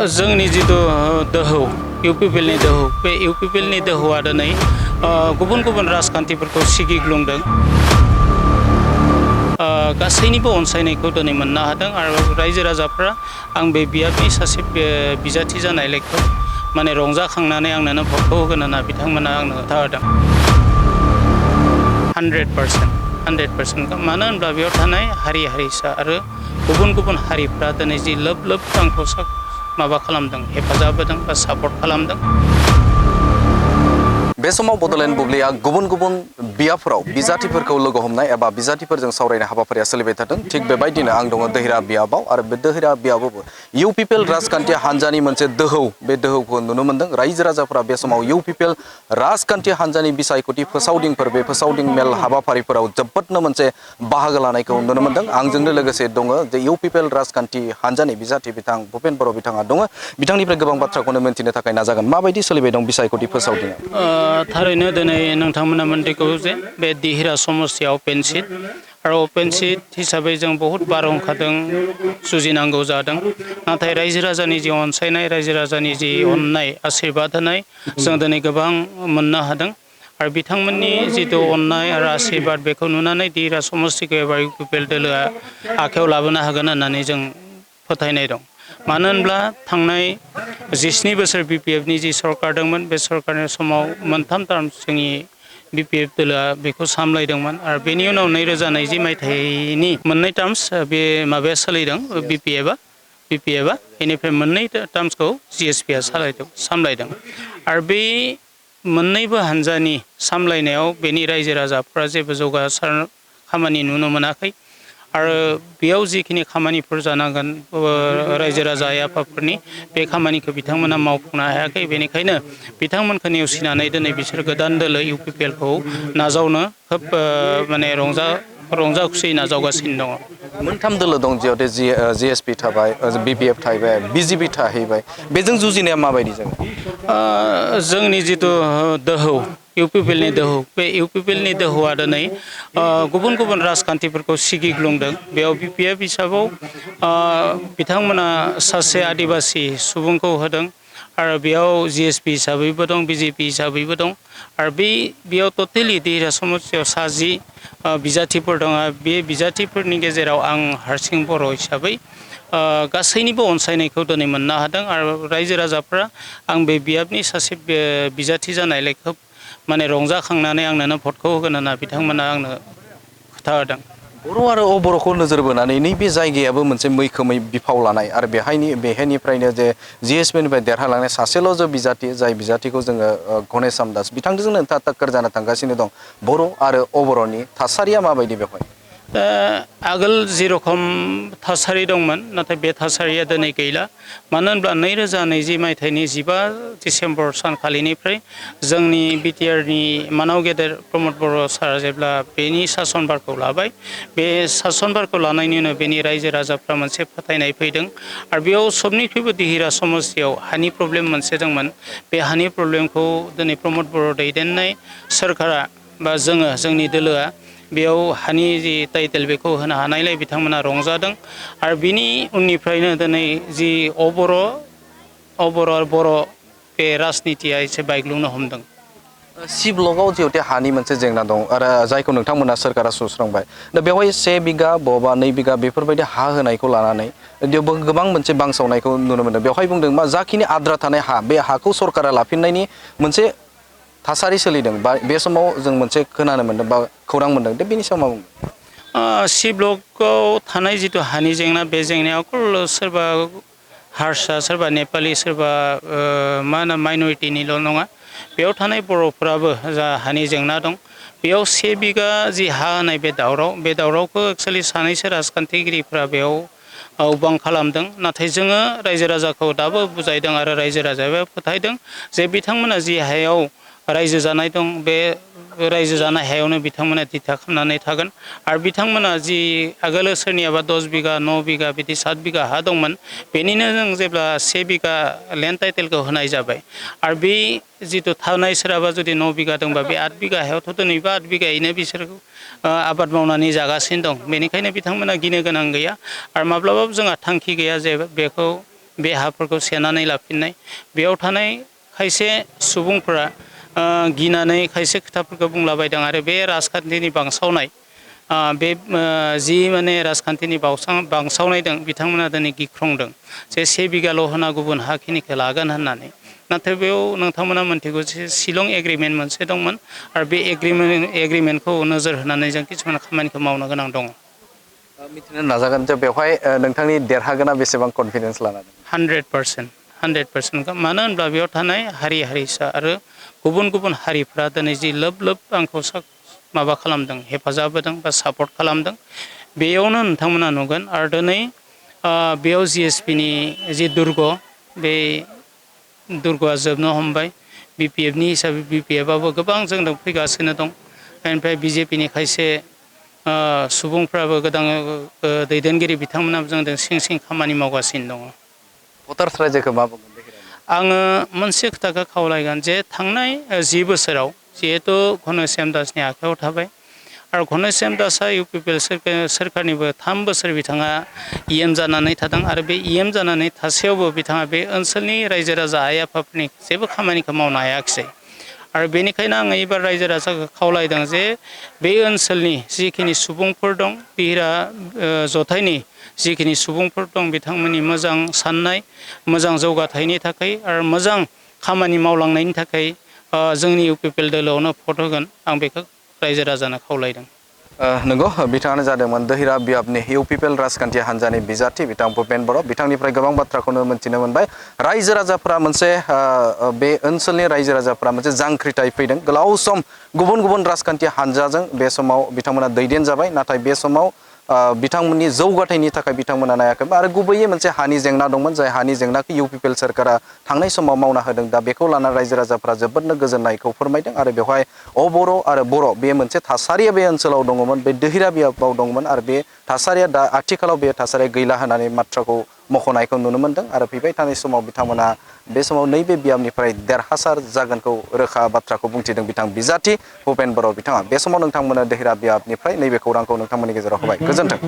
जोंनि जिथु दोहौ इउपिपिएलनि दोहौ बे इउपिपिएलनि दोहौआ दिनै गुबुन गुबुन राजखान्थिफोरखौ सिगिग्लुंदों गासैनिबो अनसायनायखौ दिनै मोननो हादों आरो रायजो राजाफ्रा आं बे बियाबनि सासे बिजाथि जानाय लेखौ माने रंजाखांनानै आंनो भटखौ होगोन होनना बिथांमोना आंनो खोन्थाहोदों 100% मानो होनब्ला बेयाव थानाय हारि हारिसा आरो गुबुन गुबुन हारिफ्रा दिनै जि लोब लोब आंखौ माबा खालामदों हेफाजाब होदों बा सापर्ट खालामदों। बे समाव बड'लेण्ड बुब्लिया गुबुन गुबुन बियाफोराव बिजाथिफोरखौ लोगो हमनाय एबा बिजाथिफोरजों सावरायनाय हाबाफारिया सोलिबाय थादों। थिग बेबायदिनो आं दङ दोहिरा बियाबाव आरो बे दोहिरा बियाबावबो इउपिपिएल राजखान्थि हान्जानि मोनसे दोहौ बे दोहौखौ नुनो मोन्दों। रायजो राजाफोरा बे समाव इउपिपिएल राजखान्थि हान्जानि बिसायख'थि फोसावदिंफोर बे फोसावदिं मेल हाबाफारिफोराव जोबोदनो मोनसे बाहागो लानायखौ नुनो मोन्दों। आंजोंनो लोगोसे दङ जे इउपिपिएल राजखान्थि हान्जानि बिजाथि बिथां भुपेन बर' बिथाङा दङ। बिथांनिफ्राय गोबां बाथ्राखौनो मिन्थिनो थाखाय नाजागोन। माबायदि सोलिबाय दं बिसायख'थि फोसावदिङा? थारैनो दिनै नोंथांमोना मोनथिगौ जे बे दिहिरा समस्तिया अपेन सिट आरो अपेन सिट हिसाबै जों बहुद बारहुंखाजों जुजिनांगौ जादों। नाथाय रायजो राजानि जि अनसायनाय रायजो राजानि जि अननाय आशिर्बाद होनाय जों दिनै गोबां मोननो हादों आरो बिथांमोननि जिथु अननाय आरो आशिर्बाद बेखौ नुनानै दिहिरा समस्तिखौ एबा इउपिपिएल दोलोआ आखायाव लाबोनो हागोन होननानै जों फोथायनाय दं। मानो होनब्ला थांनाय 17 बोसोर बिपिएफनि जि सरकार दंमोन बे सरकारनि समाव मोनथाम टार्म जोंनि बिपिएफ दोलोआ बेखौ सामलायदोंमोन आरो बेनि उनाव 2020 मायथाइनि मोननै टार्म्स बे माबाया सोलिदों बिपिएफआ बेनिफ्राय मोननै टार्म्सखौ जिएसपिआ सामलायदों आरो बे मोननैबो हान्जानि सामलायनायाव बेनि रायजो राजाफ्रा जेबो जौगासार खामानि नुनो मोनाखै आरो बेयाव जिखिनि खामानिफोर जानांगोन रायजो राजा आफादफोरनि बे खामानिखौ बिथांमोना मावफुंनो हायाखै। बेनिखायनो बिथांमोनखौ नेवसिनानै दिनै बिसोर गोदान दोलो इउपिपिएलखौ नाजावनो खोब माने रंजा खुसियै नाजावगासिनो दङ। मोनथाम दोलो दं जिहेतु जिएसपि थाबाय बिपिएफ थाहैबाय बिजेपि थाहैबाय बेजों जुजिनाया माबायदि जागोन? जोंनि जिथु दोहौ इउपिपिएलनि दोहौ बे इउपिपिएलनि दोहौआ दिनै गुबुन गुबुन राजखान्थिफोरखौ सिगिग्लुंदों। बेयाव बिपिएफ हिसाबाव बिथांमोना सासे आदिबासि सुबुंखौ होदों आरो बेयाव जिएसपि हिसाबैबो दं बिजेपि हिसाबैबो दं आरो बेयाव टटेलि दिहिरा समस्तियाव 60 बिजाथिफोर दङ। बे बिजाथिफोरनि गेजेराव आं हारसिं बर' हिसाबै गासैनिबो अनसायनायखौ दिनै मोननो हादों आरो रायजो राजाफ्रा आं बे बियाबनि सासे बिजाथि जानायलाय खोब माने रंजाखांनानै आंनो भटखौ होगोन होनना बिथांमोना आंनो खोन्थाहोदों। बर' आरो अबर'खौ नोजोर बोनानै नैबे जायगायाबो मोनसे मैखोमै बिफाव लानाय आरो बेहायनिफ्रायनो जे जिएसपिनिफ्राय देरहालांनाय सासेल' जो बिजाथि जाय बिजाथिखौ जोङो गणेश दास बिथांजों नोंथाङा टाक्कर जानो थांगासिनो दं। बर' आरो अबर'नि थासारिया माबायदि बेवहाय? आगोल जेरखम थासारि दंमोन नाथाय बे थासारिया दिनै गैला। मानो होनब्ला 2020 मायथाइनि 15 डिसेम्बर सानखालिनिफ्राय जोंनि बिटिआरनि मानाव गेदेर प्रमद बर' सारा जेब्ला बेनि सासनबारखौ लाबाय बे सासनबारखौ लानायनि उनाव बेनि रायजो राजाफ्रा मोनसे फोथायनाय फैदों आरो बेयाव सबनिख्रुइबो दिहिरा समस्तियाव हानि प्रब्लेम मोनसे दंमोन। बे हानि प्रब्लेमखौ दिनै प्रमद बर' दैदेननाय सोरखारा बा जोंनि दोलोआ बेयाव हानि जि टाइटेल बेखौ होनो हानायलाय बिथांमोना रंजादों आरो बिनि उननिफ्रायनो दिनै जि अबर' आरो बर' बे राजनितिया एसे बायग्लुंनो हमदों। सि ब्लकआव जिहेतु हानि मोनसे जेंना दं आरो जायखौ नोंथांमोना सोरखारा सुस्रांबाय दा बेवहाय 1 बिघा बबा 2 बिघा बेफोरबायदि हा होनायखौ लानानै बेयावबो गोबां मोनसे बांसावनायखौ नुनो मोनदों। बेवहाय बुंदों मा जाखिनि आद्रा थानाय हा बे हाखौ सरकारा लाफिननायनि मोनसे थासारि सोलिदों बा बे समाव जों मोनसे खोनानो मोनदों बा खौरां मोनदों दा बेनि सायाव मा बुंदों? सि ब्लकआव थानाय जिथु हानि जेंना बे जेंनायाव सोरबा हारसा सोरबा नेपालि सोरबा मा होनो माइन'रिटिनिल' नङा बेयाव थानाय बर'फ्राबो जा हानि जेंना दं। बेयाव 1 बिघा जि हा होनाय बे दावरावखौ एक्सुवेलि सानैसो राजखान्थिगिरिफ्रा बेयाव उबां खालामदों। नाथाय जोङो रायजो राजाखौ दाबो बुजायदों आरो रायजो राजायाबो फोथायदों जे बिथांमोना जि हायाव रायजो जानाय दं बे रायजो जानाय हायावनो बिथांमोना दिथा खालामनानै थागोन आरो बिथांमोना जि आगोलो सोरनियाबा 10 बिघा 9 बिघा बिदि 7 बिघा हा दंमोन बेनिनो जों जेब्ला 1 बिघा लेन्ड टाइटेलखौ होनाय जाबाय आरो बे जिथु थानाय सोरहाबा जुदि 9 बिघा दंबा बे 8 बिघा हायावथ' दिनैबो 8 बिघायैनो बिसोर आबाद मावनानै जागासिनो दं। बेनिखायनो बिथांमोना गिनो गोनां गैया आरो माब्लाबाबो जोंहा थांखि गैया जे बेखौ बे हाफोरखौ सेनानै लाफिननाय बेयाव थानाय खायसे सुबुंफोरा गिनानै खायसे खोथाफोरखौ बुंलाबायदों आरो बे राजखान्थिनि बांसावनाय बे जि माने राजखान्थिनि बांसावनाय दं बिथांमोना दिनै गिख्रंदों जे 1 बिगाल' होना गुबुन हाखिनिखौ लागोन होननानै नाथाय बेयाव नोंथांमोना मोनथिगौ जे शिलं एग्रिमेन्ट मोनसे दंमोन आरो बे एग्रिमेन्टखौ नोजोर होनानै जों किसुमान खामानिखौ मावनो गोनां दङ। मिथिनो नाजागोन जे बेवहाय नोंथांनि देरहागोना बेसेबां कनफिडेन्स लानानै 100% मानो होनब्ला बेयाव थानाय हारि हारिसा आरो गुबुन गुबुन हारिफ्रा दिनै जि लोब लोब आंखौ माबा खालामदों हेफाजाब होदों बा सापर्ट खालामदों बेयावनो नोंथांमोना नुगोन आरो दिनै बेयाव GSP नि जि दुर्ग बे दुर्गआ जोबनो हमबाय BPF नि हिसाबै BPF आबो गोबां जोंनाव फैगासिनो दं बेनिफ्राय BJP नि खायसे सुबुंफ्राबो गोदान दैदेनगिरि बिथांमोनाबो जोंजों सिं खामानि मावगासिनो दङ। भटार्स रायजोखौ मा बुंगोन देहिरानि? आङो मोनसे खोथाखौ खावलायगोन जे थांनाय 10 बोसोराव जिहेतु घनश्याम दासनि आखायाव थाबाय आरो घनश्याम दासआ UPPL सोरखारनिबो 3 बोसोर बिथाङा EM जानानै थादों आरो बे EM जानानै थासेयावबो बिथाङा बे ओनसोलनि रायजो राजा आइ आफाफोरनि जेबो खामानिखौ मावनो हायाखिसै आरो बेनिखायनो आङो एबार रायजो राजाखौ खावलायदों जे बे ओनसोलनि जिखिनि सुबुंफोर दं बिहिरा जथायनि जिखिनि सुबुंफोर दं बिथांमोननि मोजां साननाय मोजां जौगाथायनि थाखाय आरो मोजां खामानि मावलांनायनि थाखाय जोंनि UPPL दोलोआवनो भट होगोन आं बेखौ रायजो राजानो खावलायदों। नंगौ बिथाङानो जादोंमोन दोहिरा बियाबनि UPPL राजखान्थि हान्जानि बिजाथि बिथां भुपेन बर' बिथांनिफ्राय गोबां बाथ्राखौनो मोन्थिनो मोनबाय। रायजो राजाफ्रा मोनसे बे ओनसोलनि रायजो राजाफ्रा मोनसे जांख्रिथाय फैदों गोलाव सम गुबुन गुबुन राजखान्थि हान्जाजों बे समाव बिथांमोना दैदेन जाबाय नाथाय बे समाव बिथांमोननि जौगाथायनि थाखाय बिथांमोना नायाखैमोन आरो गुबैयै मोनसे हानि जेंना दंमोन जाय हानि जेंनाखौ UPPL सोरखारा थांनाय समाव मावना होदों दा बेखौ लानानै रायजो राजाफ्रा जोबोदनो गोजोननायखौ फोरमायदों आरो बेवहाय बर' आरो बर' बे मोनसे थासारिया बे ओनसोलाव दङमोन बे दोहिरा बियाबाव दंमोन आरो बे थासारिया दा आथिखालाव बे थासारिया गैला होननानै बाथ्राखौ मख'नायखौ नुनो मोनदों आरो फैबाय थानाय समाव बिथांमोना बे समाव नैबे बियाबनिफ्राय देरहासार जागोनखौ रोखा बाथ्राखौ बुंथिदों बिथां बिजाथि भुपेन बर' बिथाङा बे समाव नोंथांमोना दोहिरा बियाबनिफ्राय नैबे खौरांखौ नोंथांमोननि गेजेराव होबाय गोजोन्थों।